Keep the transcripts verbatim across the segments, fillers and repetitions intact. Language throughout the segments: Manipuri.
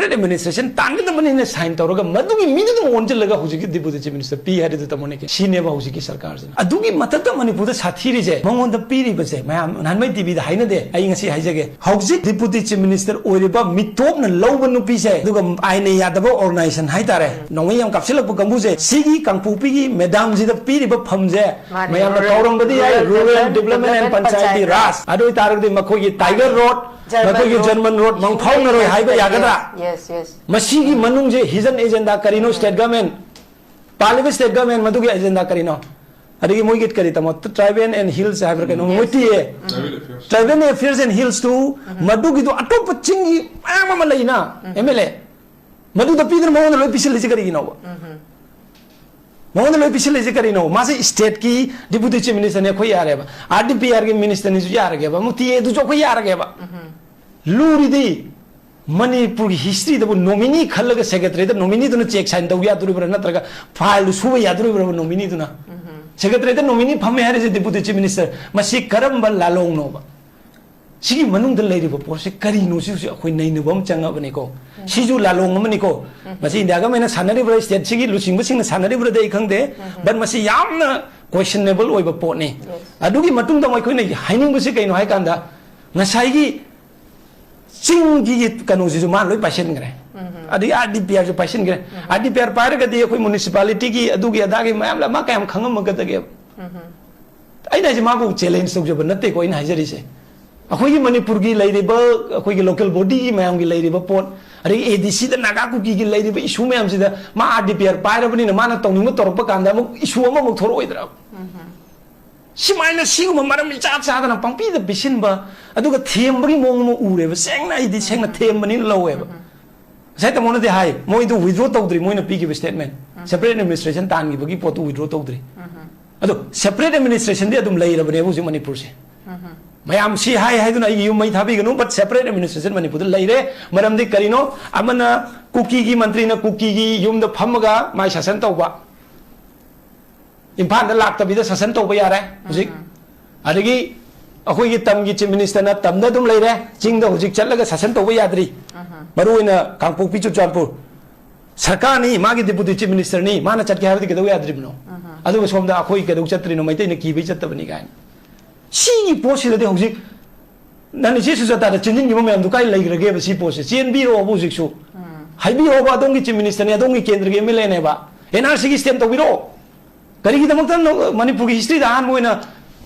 ꯑꯦꯗꯃꯤꯅꯤꯁꯇ꯭ꯔꯦꯁꯟ ꯇꯥꯟꯒꯗꯕꯅꯤꯅ ꯁꯥꯏꯟ ꯇꯧꯔꯒ ꯃꯗꯨꯒꯤ ꯃꯤꯗꯨꯗ ꯑꯃꯨꯛ ꯑꯣꯟꯁꯤꯜꯂꯒ ꯍꯧꯖꯤꯛꯀꯤ ꯗꯤꯄꯨꯇꯤ ꯆꯤꯐ ꯃꯤꯅꯤꯁꯇꯔ ꯄꯤ ꯍꯥꯏꯔꯤꯗꯨ ꯇꯥꯃꯣꯅꯦ꯫ ꯁꯤꯅꯦꯕ ꯍꯧꯖꯤꯛꯀꯤ ꯁꯔꯀꯥꯔꯁꯤꯅ꯫ ꯑꯗꯨꯒꯤ ꯃꯊꯛꯇ ꯃꯅꯤꯄꯨꯔꯗ ꯁꯥꯊꯤꯔꯤꯁꯦ, ꯃꯉꯣꯟꯗ ꯄꯤꯔꯤꯕꯁꯦ, ꯃꯌꯥꯝ ꯅꯍꯥꯟꯃꯩ ꯇꯤꯚꯤꯗ ꯍꯥꯏꯅꯗꯦ, ꯑꯩ ꯉꯁꯤ ꯍꯥꯏꯖꯒꯦ꯫ ꯍꯧꯖꯤꯛ ꯗꯤꯄꯨꯇꯤ ꯆꯤꯐ ꯃꯤꯅꯤꯁꯇꯔ ꯑꯣꯏꯔꯤꯕ ꯃꯤꯇꯣꯞꯅ ꯂꯧꯕ ꯅꯨꯄꯤꯁꯦ, ꯑꯗꯨꯒ ꯑꯥꯏꯟꯅ ꯌꯥꯗꯕ ꯑꯣꯔꯒꯅꯥꯏꯖꯦꯁꯟ ꯍꯥꯏꯇꯥꯔꯦ, ꯅꯣꯡꯃꯩ ꯌꯥꯝ ꯀꯥꯞꯁꯤꯜꯂꯛꯄ ꯀꯥꯡꯕꯨꯁꯦ, ꯁꯤꯒꯤ ꯀꯥꯡꯄꯣꯛꯄꯤꯒꯤ ꯃꯦꯗꯥꯝꯁꯤꯗ ꯄꯤꯔꯤꯕ ꯐꯝꯁꯦ ꯃꯥꯅꯦ, ꯃꯌꯥꯝꯅ ꯔꯨꯔꯦꯜ, ꯀꯥꯎꯔꯝꯕꯗꯤ ꯌꯥꯏ, rural rural development development and panchayati panchayati raj. Raj. ꯑꯗꯨ ꯑꯣꯏꯇꯥꯔꯒꯗꯤ ꯃꯈꯣꯏꯒꯤ ꯇꯥꯏꯒꯔ ꯔꯣꯗ, ꯖꯔꯃꯟ ꯃꯈꯣꯏꯒꯤ ꯔꯣꯗ, ꯖꯔꯃꯟ ꯔꯣꯗ ꯃꯥꯡꯐꯥꯎꯅꯔꯣꯏ ꯍꯥꯏꯕ ꯌꯥꯒꯗ꯭ꯔꯥ? Yes, yes. ꯃꯁꯤꯒꯤ ꯃꯅꯨꯡꯁꯦ ꯍꯤꯗꯟ ꯑꯦꯖꯦꯟꯗꯥ ꯀꯔꯤꯅꯣ? ꯁ꯭ꯇꯦꯠ ꯒꯚꯔꯟꯃꯦꯟ, ꯄꯥꯜꯂꯤꯕ ꯁ꯭ꯇꯦꯠ ꯒꯚꯔꯟꯃꯦꯟ ꯃꯗꯨꯒꯤ ꯑꯦꯖꯦꯟꯗꯥ ꯀꯔꯤꯅꯣ? ꯑꯗꯒꯤ ꯃꯣꯏꯒꯤ ꯀꯔꯤ ꯇꯥꯃꯣ, ꯇ꯭ꯔꯥꯏꯕꯦꯜ ꯑꯦꯟ ꯍꯤꯜꯁ ꯍꯥꯏꯕ꯭ꯔꯥ ꯀꯩꯅꯣ, ꯃꯣꯏ ꯇꯤꯑꯦ, ꯇ꯭ꯔꯥꯏꯕꯦꯜ ꯑꯦꯐꯤꯌꯔꯁ ꯑꯦꯟ ꯍꯤꯜꯁꯇꯨ, ꯃꯗꯨꯒꯤꯗꯣ ꯑꯇꯣꯞꯄ ꯆꯤꯡꯒꯤ ꯃꯌꯥꯝ ꯑꯃ ꯂꯩꯅ, ꯑꯦꯝ ꯑꯦꯜ ꯑꯦ, ꯃꯗꯨꯗ ꯄꯤꯗꯅ ꯃꯉꯣꯟꯗ ꯂꯣꯏ ꯄꯤꯁꯤꯜꯂꯤꯁꯦ ꯀꯔꯤꯒꯤꯅꯣꯕ? ꯃꯉꯣꯟꯗ ꯂꯣꯏ ꯄꯤꯁꯤꯜꯂꯤꯁꯦ ꯀꯔꯤꯅꯣ? ꯃꯥꯁꯦ ꯁ꯭ꯇꯦꯠꯀꯤ ꯗꯤꯄꯨꯇꯤ ꯆꯤꯐ ꯃꯤꯅꯤꯁꯇꯔꯅꯦ, ꯑꯩꯈꯣꯏ ꯌꯥꯔꯦꯕ꯫ ꯑꯥꯔ ꯗꯤ ꯄꯤ ꯑꯥꯔꯒꯤ ꯃꯤꯅꯤꯁꯇꯔꯅꯤꯁꯨ ꯌꯥꯔꯒꯦꯕ, ꯑꯃꯨꯛ ꯇꯤ ꯑꯦꯗꯨꯁꯨ ꯑꯩꯈꯣꯏ ꯌꯥꯔꯒꯦꯕ꯫ ꯂꯨꯔꯤꯗꯤ ꯃꯅꯤꯄꯨꯔꯒꯤ ꯍꯤꯁꯇ꯭ꯔꯤꯗꯕꯨ ꯅꯣꯃꯤꯅꯤ ꯈꯜꯂꯒ ꯁꯦꯀ꯭ꯔꯦꯇꯔꯤꯗ ꯅꯣꯃꯤꯅꯤꯗꯨꯅ ꯆꯦꯛ ꯁꯥꯏꯟ ꯇꯧ ꯌꯥꯗꯣꯔꯤꯕ꯭ꯔꯥ, ꯅꯠꯇ꯭ꯔꯒ ꯐꯥꯏꯜꯗꯨ ꯁꯨꯕ ꯌꯥꯗꯣꯔꯤꯕ꯭ꯔꯥ ꯅꯣꯃꯤꯅꯤꯗꯨꯅ? ꯁꯦꯀ꯭ꯔꯦꯇꯔꯤꯗ ꯅꯣꯃꯤꯅꯤ ꯐꯝꯃꯦ ꯍꯥꯏꯔꯤꯁꯦ ꯗꯤꯄꯨꯇꯤ ꯆꯤꯐ ꯃꯤꯅꯤꯁꯇꯔ, ꯃꯁꯤ ꯀꯔꯝꯕ ꯂꯥꯂꯣꯡꯅꯣꯕ? ꯁꯤꯒꯤ ꯃꯅꯨꯡꯗ ꯂꯩꯔꯤꯕ ꯄꯣꯠꯁꯦ ꯀꯔꯤꯅꯣ? ꯁꯤꯁꯨ ꯑꯩꯈꯣꯏ ꯅꯩꯅꯕ ꯑꯃ ꯆꯪꯉꯕꯅꯤꯀꯣ꯫ ꯁꯤꯁꯨ ꯂꯥꯂꯣꯡ ꯑꯃꯅꯤꯀꯣ꯫ ꯃꯁꯤ ꯏꯟꯗꯤꯌꯥ ꯒꯃꯦꯟꯅ ꯁꯥꯟꯅꯔꯤꯕ꯭ꯔꯥ, ꯁ꯭ꯇꯦꯠꯁꯤꯒꯤ ꯂꯨꯆꯤꯡꯕꯁꯤꯡꯅ ꯁꯥꯟꯅꯔꯤꯕ꯭ꯔꯥꯗꯤ ꯑꯩ ꯈꯪꯗꯦ, ꯕꯠ ꯃꯁꯤ ꯌꯥꯝꯅ ꯀꯣꯏꯁꯟꯅꯦꯕꯜ ꯑꯣꯏꯕ ꯄꯣꯠꯅꯤ꯫ ꯑꯗꯨꯒꯤ ꯃꯇꯨꯡꯗ ꯑꯃꯨꯛ ꯑꯩꯈꯣꯏꯅ ꯍꯥꯏꯅꯤꯡꯕꯁꯤ ꯀꯩꯅꯣ ꯍꯥꯏ ꯀꯥꯟꯗ, ꯉꯁꯥꯏꯒꯤ ꯆꯤꯡꯒꯤ ꯀꯩꯅꯣꯁꯤꯁꯨ ꯃꯥꯅ ꯂꯣꯏ ꯄꯥꯏꯁꯤꯟꯈ꯭ꯔꯦ꯫ ꯑꯗꯒꯤ ꯑꯥꯔ ꯗꯤ ꯄꯤ ꯑꯥꯔꯁꯨ ꯄꯥꯏꯁꯤꯟꯈ꯭ꯔꯦ꯫ ꯑꯥꯔ ꯗꯤ ꯄꯤ ꯑꯥꯔ ꯄꯥꯏꯔꯒꯗꯤ ꯑꯩꯈꯣꯏ ꯃ꯭ꯌꯨꯅꯤꯁꯤꯄꯥꯂꯤꯇꯤꯒꯤ ꯑꯗꯨꯒꯤ ꯑꯗꯥꯒꯤ ꯃꯌꯥꯝ ꯂꯩ, ꯃꯥ ꯀꯌꯥꯝ ꯈꯪꯉꯝꯃꯒꯗꯒꯦꯕ? ꯑꯩꯅ ꯍꯥꯏꯁꯦ ꯃꯥꯕꯨ ꯆꯦꯂꯦꯟꯖ ꯇꯧꯖꯕ ꯅꯠꯇꯦꯀꯣ ꯑꯩꯅ ꯍꯥꯏꯖꯔꯤꯁꯦ꯫ ꯑꯩꯈꯣꯏꯒꯤ ꯃꯅꯤꯄꯨꯔꯒꯤ ꯂꯩꯔꯤꯕ, ꯑꯩꯈꯣꯏꯒꯤ ꯂꯣꯀꯦꯜ ꯕꯣꯗꯤꯒꯤ ꯃꯌꯥꯝꯒꯤ ꯂꯩꯔꯤꯕ ꯄꯣꯠ, ꯑꯗꯒꯤ ꯑꯦ ꯗꯤ ꯁꯤꯗ ꯅꯥꯒꯥ ꯀꯨꯀꯤꯒꯤ ꯂꯩꯔꯤꯕ ꯏꯁꯨ ꯃꯌꯥꯝꯁꯤꯗ ꯃꯥ ꯑꯥꯔ ꯗꯤ ꯄꯤ ꯑꯥꯔ ꯄꯥꯏꯔꯕꯅꯤꯅ ꯃꯥꯅ ꯇꯧꯅꯤꯡꯕ ꯇꯧꯔꯛꯄ ꯀꯥꯟꯗ ꯑꯃꯨꯛ ꯏꯁꯨ ꯑꯃꯃꯨꯛ ꯊꯣꯛꯂꯛꯑꯣꯏꯗ꯭ꯔꯥ? ꯁꯨꯃꯥꯏꯅ ꯁꯤꯒꯨꯝꯕ ꯃꯔꯝ ꯏꯆꯥ ꯆꯥꯗꯅ ꯄꯪꯄꯤꯗ ꯄꯤꯁꯤꯟꯕ, ꯑꯗꯨꯒ ꯊꯦꯝꯕꯒꯤ ꯃꯑꯣꯡ ꯑꯃ ꯎꯔꯦꯕ꯫ ꯁꯦꯡꯅ ꯑꯩꯗꯤ ꯁꯦꯡꯅ ꯊꯦꯝꯕꯅꯤꯅ ꯂꯧꯋꯦꯕ꯫ ꯉꯁꯥꯏ ꯇꯥꯃꯣꯅꯗꯤ ꯍꯥꯏ, ꯃꯣꯏꯗꯨ ꯋꯤꯗ꯭ꯔꯣ ꯇꯧꯗ꯭ꯔꯤ, ꯃꯣꯏꯅ ꯄꯤꯈꯤꯕ ꯁ꯭ꯇꯦꯠꯃꯦꯟ꯫ ꯁꯦꯄꯔꯦꯠ ꯑꯦꯗꯃꯤꯅꯤꯁꯇ꯭ꯔꯦꯁꯟ ꯇꯥꯟꯈꯤꯕꯒꯤ ꯄꯣꯠꯇꯨ ꯋꯤꯗ꯭ꯔꯣ ꯇꯧꯗ꯭ꯔꯤ꯫ ꯑꯗꯣ ꯁꯦꯄꯔꯦꯠ ꯑꯦꯗꯃꯤꯅꯤꯁꯇ꯭ꯔꯦꯁꯟꯗꯤ ꯑꯗꯨꯝ ꯂꯩꯔꯕꯅꯦꯕ ꯍꯧꯖꯤꯛ ꯃꯅꯤꯄꯨꯔꯁꯦ꯫ ꯃꯌꯥꯝ ꯁꯤ ꯍꯥꯏ ꯍꯥꯏꯗꯨꯅ ꯑꯩꯒꯤ ꯌꯨꯝ ꯃꯩ ꯊꯥꯕꯤꯒꯅꯨ, ꯕꯠ ꯁꯦꯄꯔꯦꯠ ꯑꯦꯗꯃꯤꯅꯤꯁꯇ꯭ꯔꯦꯁꯟ ꯃꯅꯤꯄꯨꯔꯗ ꯂꯩꯔꯦ꯫ ꯃꯔꯝꯗꯤ ꯀꯔꯤꯅꯣ? ꯑꯃꯅ ꯀꯨꯀꯤꯒꯤ ꯃꯟꯇ꯭ꯔꯤꯅ ꯀꯨꯀꯤꯒꯤ ꯌꯨꯝꯗ ꯐꯝꯃꯒ ꯃꯥꯏ ꯁꯥꯁꯟ ꯇꯧꯕ, ꯏꯝꯐꯥꯜꯗ ꯂꯥꯛꯇꯕꯤꯗ ꯁꯥꯁꯟ ꯇꯧꯕ ꯌꯥꯔꯦ ꯍꯧꯖꯤꯛ꯫ ꯑꯗꯒꯤ ꯑꯩꯈꯣꯏꯒꯤ ꯇꯝꯒꯤ ꯆꯤꯐ ꯃꯤꯅꯤꯁꯇꯔꯅ ꯇꯝꯗ ꯑꯗꯨꯝ ꯂꯩꯔꯦ, ꯆꯤꯡꯗ ꯍꯧꯖꯤꯛ ꯆꯠꯂꯒ ꯁꯥꯁꯟ ꯇꯧꯕ ꯌꯥꯗ꯭ꯔꯤ꯫ ꯃꯔꯨꯑꯣꯏꯅ ꯀꯥꯡꯄꯣꯛꯄꯤ ꯆꯨꯔꯆꯥꯟꯄꯨꯔ ꯁꯔꯀꯥꯔꯅꯤ, ꯃꯥꯒꯤ ꯗꯤꯄꯨꯇꯤ ꯆꯤꯐ ꯃꯤꯅꯤꯁꯇꯔꯅꯤ, ꯃꯥꯅ ꯆꯠꯀꯦ ꯍꯥꯏꯕꯗꯤ ꯀꯩꯗꯧ ꯌꯥꯗ꯭ꯔꯤꯕꯅꯣ? ꯑꯗꯨꯒ ꯁꯣꯝꯗ ꯑꯩꯈꯣꯏ ꯀꯩꯗꯧ ꯆꯠꯇ꯭ꯔꯤꯅꯣ, ꯃꯩꯇꯩꯅ ꯀꯤꯕꯩ ꯆꯠꯇꯕꯅꯤ ꯀꯥꯏꯅ꯫ ꯁꯤꯒꯤ ꯄꯣꯠꯁꯤꯗꯗꯤ ꯍꯧꯖꯤꯛ ꯅꯪ ꯏꯆꯦ ꯁꯨꯖꯥꯇꯥꯗ ꯆꯦꯟꯁꯤꯟꯈꯤꯕ ꯃꯌꯥꯝꯗꯣ ꯀꯥꯏ ꯂꯩꯈ꯭ꯔꯒꯦꯕ? ꯁꯤ ꯄꯣꯠꯁꯦ ꯆꯦꯟꯕꯤꯔꯛꯑꯣꯕ ꯍꯧꯖꯤꯛꯁꯨ꯫ ꯍꯥꯏꯕꯤꯔꯛꯑꯣꯕ, ꯑꯗꯣꯝꯒꯤ ꯆꯤꯐ ꯃꯤꯅꯤꯁꯇꯔꯅꯤ, ꯑꯗꯣꯝꯒꯤ ꯀꯦꯟꯗ꯭ꯔꯒꯤ ꯑꯦꯝ ꯑꯦꯜ ꯑꯦꯅꯦꯕ, ꯑꯦꯟ ꯑꯥꯔ ꯁꯤꯒꯤ ꯁ꯭ꯇꯦꯝ ꯇꯧꯕꯤꯔꯛꯑꯣ꯫ ꯀꯔꯤꯒꯤꯗꯃꯛꯇ ꯅ-, ꯃꯅꯤꯄꯨꯔꯒꯤ ꯍꯤꯁꯇ꯭ꯔꯤꯗ ꯑꯍꯥꯟꯕ ꯑꯣꯏꯅ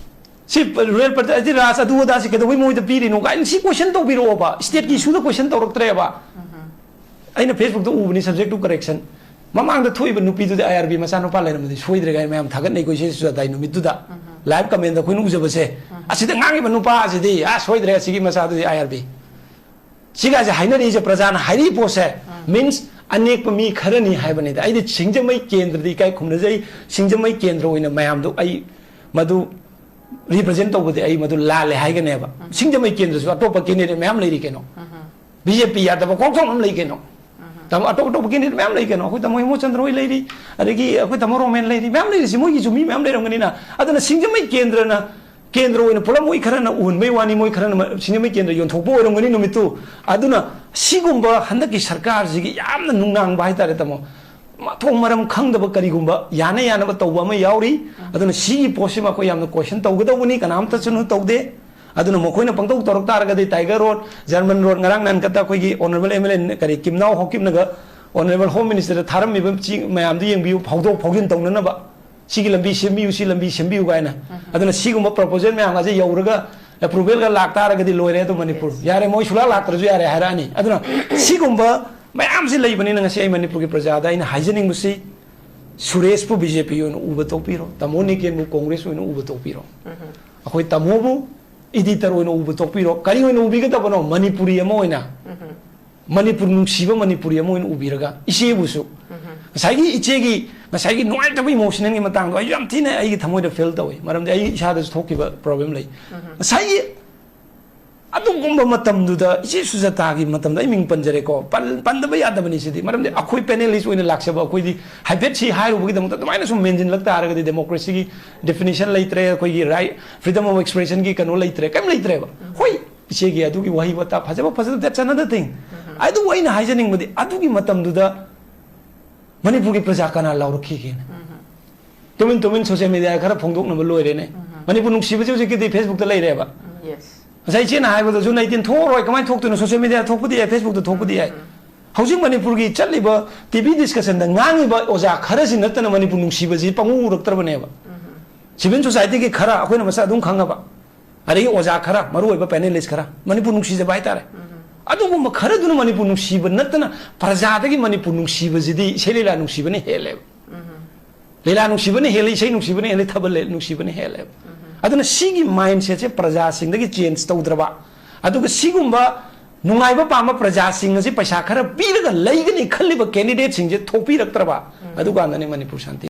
ꯁꯤ ꯔꯦꯜ ꯄ꯭ꯔꯖꯥ ꯔꯥꯖ ꯑꯗꯨ ꯑꯗꯥꯁꯤ ꯀꯩꯗꯧꯕꯩ ꯃꯣꯏꯗ ꯄꯤꯔꯤꯅꯣ ꯀꯥꯏꯅ ꯁꯤ ꯀꯣꯏꯁꯟ ꯇꯧꯕꯤꯔꯛꯑꯣꯕ꯫ ꯁ꯭ꯇꯦꯠꯀꯤ ꯏꯁꯨꯗ ꯀꯣꯏꯁꯟ ꯇꯧꯔꯛꯇ꯭ꯔꯦꯕ꯫ ꯑꯩꯅ ꯐꯦꯁꯕꯨꯛꯇ ꯎꯕꯅꯤ, subject to correction꯫ ꯃꯃꯥꯡꯗ ꯊꯣꯛꯏꯕ ꯅꯨꯄꯤꯗꯨꯗꯤ ꯑꯥꯏ ꯑꯥꯔ ꯕꯤ ꯃꯆꯥꯅꯨꯄꯥ ꯂꯩꯔꯝꯕꯗꯤ ꯁꯣꯏꯗ꯭ꯔꯦ ꯀꯥꯏꯅ ꯃꯌꯥꯝ ꯊꯥꯒꯠꯅꯩꯀꯣ ꯏꯆꯦ ꯁꯨꯖꯥꯇꯥꯒꯤ ꯅꯨꯃꯤꯠꯇꯨꯗ꯫ ꯂꯥꯏꯚ ꯀꯃꯦꯟꯗ ꯑꯩꯈꯣꯏꯅ ꯎꯖꯕꯁꯦ, ꯑꯁꯤꯗ ꯉꯥꯡꯉꯤꯕ ꯅꯨꯄꯥ ꯑꯁꯤꯗꯤ, ꯑꯥ, ꯁꯣꯏꯗ꯭ꯔꯦ, ꯑꯁꯤꯒꯤ ꯃꯆꯥꯗꯨꯗꯤ ꯑꯥꯏ ꯑꯥꯔ ꯕꯤ꯫ ꯁꯤꯒꯥꯏꯁꯦ ꯍꯥꯏꯅꯔꯤꯁꯦ ꯄ꯭ꯔꯖꯥꯅ ꯍꯥꯏꯔꯤꯕ ꯄꯣꯠꯁꯦ, means ꯑꯅꯦꯛꯄ ꯃꯤ ꯈꯔꯅꯤ ꯍꯥꯏꯕꯅꯤꯗ꯫ ꯑꯩꯗꯤ ꯁꯤꯡꯖꯃꯩ ꯀꯦꯟꯗ꯭ꯔꯗꯤ ꯏꯀꯥꯏ ꯈꯨꯝꯅꯖꯩ, ꯁꯤꯡꯖꯃꯩ ꯀꯦꯟꯗ꯭ꯔ ꯑꯣꯏꯅ ꯃꯌꯥꯝꯗꯨ ꯑꯩ ꯃꯗꯨ represent ꯇꯧꯕꯗꯤ ꯑꯩ ꯃꯗꯨ ꯂꯥꯜꯂꯦ ꯍꯥꯏꯒꯅꯦꯕ꯫ ꯁꯤꯡꯖꯃꯩ ꯀꯦꯟꯗ꯭ꯔꯁꯨ ꯑꯇꯣꯞꯄ candidate ꯃꯌꯥꯝ ꯂꯩꯔꯤ ꯀꯩꯅꯣ꯫ ꯕꯤ ꯖꯦ ꯄꯤ ꯌꯥꯗꯕ ꯀꯣꯛ ꯆꯥꯎꯅ ꯑꯃ ꯂꯩ ꯀꯩꯅꯣ꯫ ꯇꯥꯃꯣ, ꯑꯇꯣꯞ ꯑꯇꯣꯞꯄ candidate ꯃꯌꯥꯝ ꯂꯩ ꯀꯩꯅꯣ꯫ ꯑꯩꯈꯣꯏ ꯇꯥꯃꯣ ꯍꯦꯃꯣꯆꯟꯗ꯭ꯔ ꯍꯣꯏ ꯂꯩꯔꯤ, ꯑꯗꯒꯤ ꯑꯩꯈꯣꯏ ꯇꯥꯃꯣ ꯔꯣꯃꯦꯟ ꯂꯩꯔꯤ, ꯃꯌꯥꯝ ꯂꯩꯔꯤꯁꯤ ꯃꯣꯏꯒꯤꯁꯨ ꯃꯤ ꯃꯌꯥꯝ ꯂꯩꯔꯝꯒꯅꯤꯅ꯫ ꯑꯗꯨꯅ ꯁꯤꯡꯖꯃꯩ ꯀꯦꯟꯗ꯭ꯔꯅ, ꯀꯦꯟꯗ꯭ꯔ ꯑꯣꯏꯅ ꯄꯨꯂꯞ ꯃꯣꯏ ꯈꯔꯅ ꯎꯍꯟꯕꯩ ꯋꯥꯅꯤ, ꯃꯣꯏ ꯈꯔꯅ ꯃ-, ꯁꯤꯡꯖꯃꯩ ꯀꯦꯟꯗ꯭ꯔ ꯌꯣꯟꯊꯣꯛꯄ ꯑꯣꯏꯔꯝꯒꯅꯤ ꯅꯨꯃꯤꯠꯇꯨ꯫ ꯑꯗꯨꯅ ꯁꯤꯒꯨꯝꯕ ꯍꯟꯗꯛꯀꯤ ꯁꯔꯀꯥꯔꯁꯤꯒꯤ ꯌꯥꯝꯅ ꯅꯨꯡꯅꯥꯡꯕ ꯍꯥꯏꯇꯥꯔꯦ ꯇꯥꯃꯣ, ꯃꯊꯣꯡ ꯃꯔꯝ ꯈꯪꯗꯕ ꯀꯔꯤꯒꯨꯝꯕ ꯌꯥꯅ ꯌꯥꯅꯕ ꯇꯧꯕ ꯑꯃ ꯌꯥꯎꯔꯤ꯫ ꯑꯗꯨꯅ ꯁꯤꯒꯤ ꯄꯣꯠꯁꯤꯃ ꯑꯩꯈꯣꯏ ꯌꯥꯝꯅ question ꯇꯧꯒꯗꯧꯕꯅꯤ, ꯀꯅꯥꯝꯇꯁꯨ ꯇꯧꯗꯦ꯫ ꯑꯗꯨꯅ ꯃꯈꯣꯏꯅ ꯄꯪꯇꯧ ꯇꯧꯔꯛ ꯇꯥꯔꯒꯗꯤ Tiger Road, German Road, ꯉꯔꯥꯡ ꯅꯍꯥꯟ ꯈꯛꯇ ꯑꯩꯈꯣꯏꯒꯤ honourable M L A ꯀꯔꯤ ꯀꯤꯝꯅꯥꯎ ꯍꯣꯀꯤꯞꯅꯒ honourable Home Minister ꯗ ꯊꯥꯔꯝꯃꯤꯕ ꯆꯤ-, ꯃꯌꯥꯝꯗꯨ ꯌꯦꯡꯕꯤꯌꯨ, ꯐꯥꯎꯗꯣꯛ ꯐꯥꯎꯖꯤꯟ ꯇꯧꯅꯅꯕ꯫ ꯁꯤꯒꯤ ꯂꯝꯕꯤ ꯁꯦꯝꯕꯤꯌꯨ, ꯁꯤ ꯂꯝꯕꯤ ꯁꯦꯝꯕꯤꯌꯨ ꯀꯥꯏꯅ꯫ ꯑꯗꯨꯅ ꯁꯤꯒꯨꯝꯕ proposal ꯃꯌꯥꯝ ꯑꯁꯦ ꯌꯧꯔꯒ approval ꯒ ꯂꯥꯛꯇꯥꯔꯒꯗꯤ ꯂꯣꯏꯔꯦ ꯑꯗꯨꯝ ꯃꯅꯤꯄꯨꯔ꯫ ꯌꯥꯔꯦ, ꯃꯣꯏ ꯁꯨꯡꯂꯥꯛ ꯂꯥꯛꯇ꯭ꯔꯁꯨ ꯌꯥꯔꯦ ꯍꯥꯏꯔꯛꯑꯅꯤ꯫ ꯑꯗꯨꯅ ꯁꯤꯒꯨꯝꯕ ꯃꯌꯥꯝꯁꯤ ꯂꯩꯕꯅꯤꯅ ꯉꯁꯤ ꯑꯩ ꯃꯅꯤꯄꯨꯔꯒꯤ ꯄ꯭ꯔꯖꯥꯗ ꯑꯩꯅ ꯍꯥꯏꯖꯅꯤꯡꯕꯁꯤ, ꯁꯨꯔꯦꯁꯄꯨ ꯕꯤ ꯖꯦ ꯄꯤ ꯑꯣꯏꯅ ꯎꯕ ꯇꯣꯛꯄꯤꯔꯣ, ꯇꯥꯃꯣ ꯅꯤꯀꯦꯟꯕꯨ ꯀꯣꯡꯒ꯭ꯔꯦꯁ ꯑꯣꯏꯅ ꯎꯕ ꯇꯣꯛꯄꯤꯔꯣ꯫ ꯑꯩꯈꯣꯏ ꯇꯥꯃꯣꯕꯨ editor ꯑꯣꯏꯅ ꯎꯕ ꯇꯣꯛꯄꯤꯔꯣ꯫ ꯀꯔꯤ ꯑꯣꯏꯅ ꯎꯕꯤꯒꯗꯕꯅꯣ? ꯃꯅꯤꯄꯨꯔꯤ ꯑꯃ ꯑꯣꯏꯅ꯫ ꯃꯅꯤꯄꯨꯔ ꯅꯨꯡꯁꯤꯕ ꯃꯅꯤꯄꯨꯔꯤ ꯑꯃ ꯑꯣꯏꯅ ꯎꯕꯤꯔꯒ, ꯏꯆꯦꯕꯨꯁꯨ ꯉꯁꯥꯏꯒꯤ ꯏꯆꯦꯒꯤ ꯉꯁꯥꯏꯒꯤ ꯅꯨꯡꯉꯥꯏꯇꯕ emotional ꯒꯤ ꯃꯇꯥꯡꯗꯣ ꯑꯩꯁꯨ ꯌꯥꯝ ꯊꯤꯅ ꯑꯩꯒꯤ ꯊꯃꯣꯏꯗ feel ꯇꯧꯏ꯫ ꯃꯔꯝꯗꯤ ꯑꯩ ꯏꯁꯥꯗꯁꯨ ꯊꯣꯛꯈꯤꯕ problem ꯂꯩ꯫ ꯉꯁꯥꯏꯒꯤ ꯑꯗꯨꯒꯨꯝꯕ ꯃꯇꯝꯗꯨꯗ ꯏꯆꯦ ꯁꯨꯖꯥꯇꯥꯒꯤ ꯃꯇꯝꯗ ꯑꯩ ꯃꯤꯡ ꯄꯟꯖꯔꯦꯀꯣ, ꯄꯟ-, ꯄꯟꯗꯕ ꯌꯥꯗꯕꯅꯤ ꯁꯤꯗꯤ, ꯃꯔꯝꯗꯤ ꯑꯩꯈꯣꯏ ꯄꯦꯅꯦꯂꯤꯁ ꯑꯣꯏꯅ ꯂꯥꯛꯆꯕ ꯑꯩꯈꯣꯏꯗꯤ ꯍꯥꯏꯐꯦꯠ ꯁꯤ ꯍꯥꯏꯔꯨꯕꯒꯤꯗꯃꯛꯇ ꯑꯗꯨꯃꯥꯏꯅ ꯁꯨꯝ ꯃꯦꯟꯁꯤꯜꯂꯛ ꯇꯥꯔꯒꯗꯤ ꯗꯦꯃꯣꯀ꯭ꯔꯦꯁꯤꯒꯤ ꯗꯦꯐꯤꯅꯤꯁꯟ ꯂꯩꯇ꯭ꯔꯦ, ꯑꯩꯈꯣꯏꯒꯤ ꯔꯥꯏꯠ, ꯐ꯭ꯔꯤꯗꯝ ꯑꯣꯐ ꯑꯦꯛꯁꯄ꯭ꯔꯦꯁꯟꯒꯤ ꯀꯩꯅꯣ ꯂꯩꯇ꯭ꯔꯦ, ꯀꯩꯝ ꯂꯩꯇ꯭ꯔꯦꯕ꯫ ꯍꯣꯏ, ꯏꯆꯦꯒꯤ ꯑꯗꯨꯒꯤ ꯋꯥꯍꯩ ꯋꯥꯇꯥ ꯐꯖꯕ ꯐꯖꯗꯕ, that's another thing. ꯑꯗꯨꯕꯨ ꯑꯩꯅ ꯍꯥꯏꯖꯅꯤꯡꯕꯗꯤ ꯑꯗꯨꯒꯤ ꯃꯇꯝꯗꯨꯗ ꯃꯅꯤꯄꯨꯔꯒꯤ ꯄ꯭ꯔꯖꯥ ꯀꯅꯥ ꯂꯥꯎꯔꯛꯈꯤꯒꯦꯅ? ꯇꯨꯃꯤꯟ ꯇꯨꯃꯤꯟ ꯁꯣꯁꯤꯌꯦꯜ ꯃꯦꯗꯤꯌꯥ ꯈꯔ ꯐꯣꯡꯗꯣꯛꯅꯕ ꯂꯣꯏꯔꯦꯅꯦ꯫ ꯃꯅꯤꯄꯨꯔ ꯅꯨꯡꯁꯤꯕꯁꯤ ꯍꯧꯖꯤꯛꯀꯤꯗꯤ ꯐꯦꯁꯕꯨꯛꯇ ꯂꯩꯔꯦꯕ꯫ ꯌꯦꯁ꯫ ꯉꯁꯥꯏ ꯏꯆꯦꯅ ꯍꯥꯏꯕꯗꯣ, ꯖꯨꯟ ꯑꯩꯇꯤꯟ ꯊꯣꯛꯑꯔꯣꯏ, ꯀꯃꯥꯏꯅ ꯊꯣꯛꯇꯣꯏꯅꯣ? ꯁꯣꯁꯤꯌꯦꯜ ꯃꯦꯗꯤꯌꯥꯗ ꯊꯣꯛꯄꯗꯤ ꯌꯥꯏ, ꯐꯦꯁꯕꯨꯛꯇ ꯊꯣꯛꯄꯗꯤ ꯌꯥꯏ꯫ ꯍꯧꯖꯤꯛ ꯃꯅꯤꯄꯨꯔꯒꯤ ꯆꯠꯂꯤꯕ ꯇꯤ ꯚꯤ ꯗꯤꯁꯀꯁꯟꯗ ꯉꯥꯡꯉꯤꯕ ꯑꯣꯖꯥ ꯈꯔꯁꯤ ꯅꯠꯇꯅ ꯃꯅꯤꯄꯨꯔ ꯅꯨꯡꯁꯤꯕꯁꯤ ꯄꯪꯎ ꯎꯔꯛꯇ꯭ꯔꯕꯅꯦꯕ꯫ ꯁꯤꯚꯤꯜ ꯁꯣꯁꯥꯏꯇꯤꯒꯤ ꯈꯔ, ꯑꯩꯈꯣꯏꯅ ꯃꯁꯛ ꯑꯗꯨꯝ ꯈꯪꯉꯕ, ꯑꯗꯒꯤ ꯑꯣꯖꯥ ꯈꯔ, ꯃꯔꯨꯑꯣꯏꯕ ꯄꯦꯅꯦꯂꯤꯁ ꯈꯔ, ꯃꯅꯤꯄꯨꯔ ꯅꯨꯡꯁꯤꯖꯕ ꯍꯥꯏꯇꯥꯔꯦ꯫ ꯑꯗꯨꯒꯨꯝꯕ ꯈꯔꯗꯨꯅ ꯃꯅꯤꯄꯨꯔ ꯅꯨꯡꯁꯤꯕ ꯅꯠꯇꯅ ꯄ꯭ꯔꯖꯥꯗꯒꯤ ꯃꯅꯤꯄꯨꯔ ꯅꯨꯡꯁꯤꯕꯁꯤꯗꯤ ꯏꯁꯩ ꯂꯤꯂꯥ ꯅꯨꯡꯁꯤꯕꯅ ꯍꯦꯜꯂꯦꯕ꯫ ꯂꯤꯂꯥ ꯅꯨꯡꯁꯤꯕꯅ ꯍꯦꯜꯂꯤ, ꯏꯁꯩ ꯅꯨꯡꯁꯤꯕꯅ ꯍꯦꯜꯂꯤ, ꯊꯥꯕꯜ ꯂꯦ-, ꯅꯨꯡꯁꯤꯕꯅ ꯍꯦꯜꯂꯦꯕ꯫ ꯑꯗꯨꯅ ꯁꯤꯒꯤ ꯃꯥꯏꯟꯁꯦꯠꯁꯦ ꯄ꯭ꯔꯖꯥꯁꯤꯡꯗꯒꯤ ꯆꯦꯟꯖ ꯇꯧꯗ꯭ꯔꯕ, ꯑꯗꯨꯒ ꯁꯤꯒꯨꯝꯕ ꯅꯨꯡꯉꯥꯏꯕ ꯄꯥꯝꯕ ꯄ꯭ꯔꯖꯥꯁꯤꯡ ꯑꯁꯤ ꯄꯩꯁꯥ ꯈꯔ ꯄꯤꯔꯒ ꯂꯩꯒꯅꯤ ꯈꯜꯂꯤꯕ ꯀꯦꯟꯗꯤꯗꯦꯠꯁꯤꯡꯁꯦ ꯊꯣꯛꯄꯤꯔꯛꯇ꯭ꯔꯕ, ꯑꯗꯨꯀꯥꯟꯗꯅꯤ ꯃꯅꯤꯄꯨꯔ ꯁꯥꯟꯇꯤ